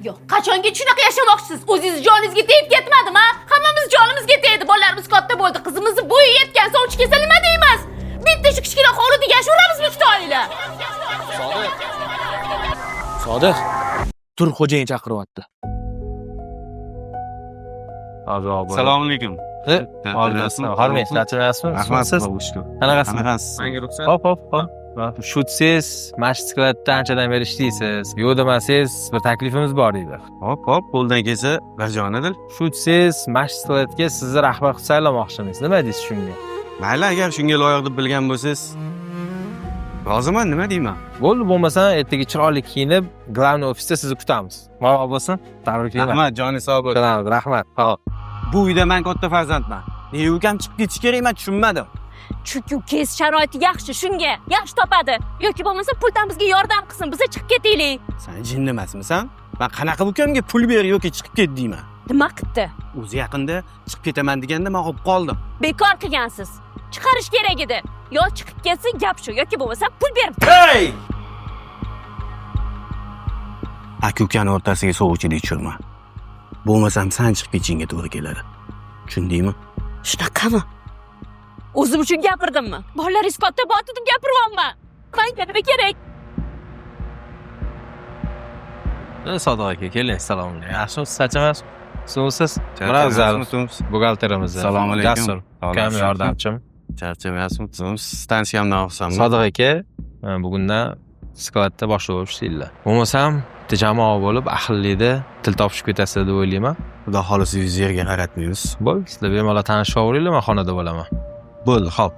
Yo'q, qachongacha shunaqa yashamoqchisiz? O'zingiz joningizga tegib ketmadimi, ha? Hammamiz jonimizga tegdi, bolalarimiz katta bo'ldi, qizimizni bo'yi yetgan, sovchi kelsa nima deymiz? Bitta shu kichkina hovlida yashayveramizmi ikkita oila? Sodiq. Sodiq. Tur, xo'jayin chaqiryapti. Assalomu alaykum. Hormang, charchamayapsizmi? Rahmat. Siz qanaqasiz? Qanaqasiz? Menga ruxsat. Hop, hop, hop. Shutsangiz, mana shu skladda anchadan beri ishlaysiz. Yo'q demasangiz, bir taklifimiz bor edi. Hop, hop, qo'ldan kelsa bajonidil. Shutsangiz, mana shu skladga sizni rahbar qilib saylamoqchimiz. Nima deysiz shunga? Mayli, agar shunga loyiq deb bilgan bo'lsangiz, roziman, nima deyman? Bo'ldi, bo'lmasa ertaga chiroyli kiyinib, главный ofisda sizni kutamiz. Muvaffaq bo'lsin. Tabriklayman. Rahmat, joningiz sog' bo'lsin. Rahmat, rahmat. Hop. Bu uyda men katta farzandman. Nega ukam chiqib ketishi kerak, men tushunmadim. Chunki ukangiz sharoiti yaxshi, shunga yaxshi topadi. Yoki bo'lmasa puldan bizga yordam qilsin, biza chiqib ketaylik. Sen jinni emasmisan? Men qanaqa ukamga pul ber yoki chiqib ket deyman? Nima qildi? O'zi yaqinda chiqib ketaman deganda men olib qoldim. Bekor qilgansiz. Chiqarish kerak edi. Yo chiqib ketsa gap shu, yoki bo'lmasa pul berib. Hey! Aka ukani o'rtasiga sovuvchilik tushirma. Bo'lmasam sen chiqib ketishingga to'g'ri keladi. Tushundingmi? Shunaqami? O'zim uchun gapirdimmi? Bolalaringiz katta bo'ldi deb gapiryapman. Menga nima kerak? Sodiq aka, keling, assalomu alaykum. Yaxshimisiz, charchamayapsiz? Suvsiz? Murat, buxgalterimiz. Assalomu alaykum. Jasur, ukam yordamchim. Charchamayapsizmi? Stansiyamdan olsammi? Sodiq aka, bugundan skladda boshliq bo'lib ishlaydilar. Bo'lmasam, bitta jamoa bo'lib, ahillikda til topishib ketasizlar deb o'ylayman. Xudo xolisi yuz yerga qaratmaymiz. Bo'ldi, sizlar bemalol tanishib olavringlar, men xonada bo'laman. Bo'ldi, xo'p.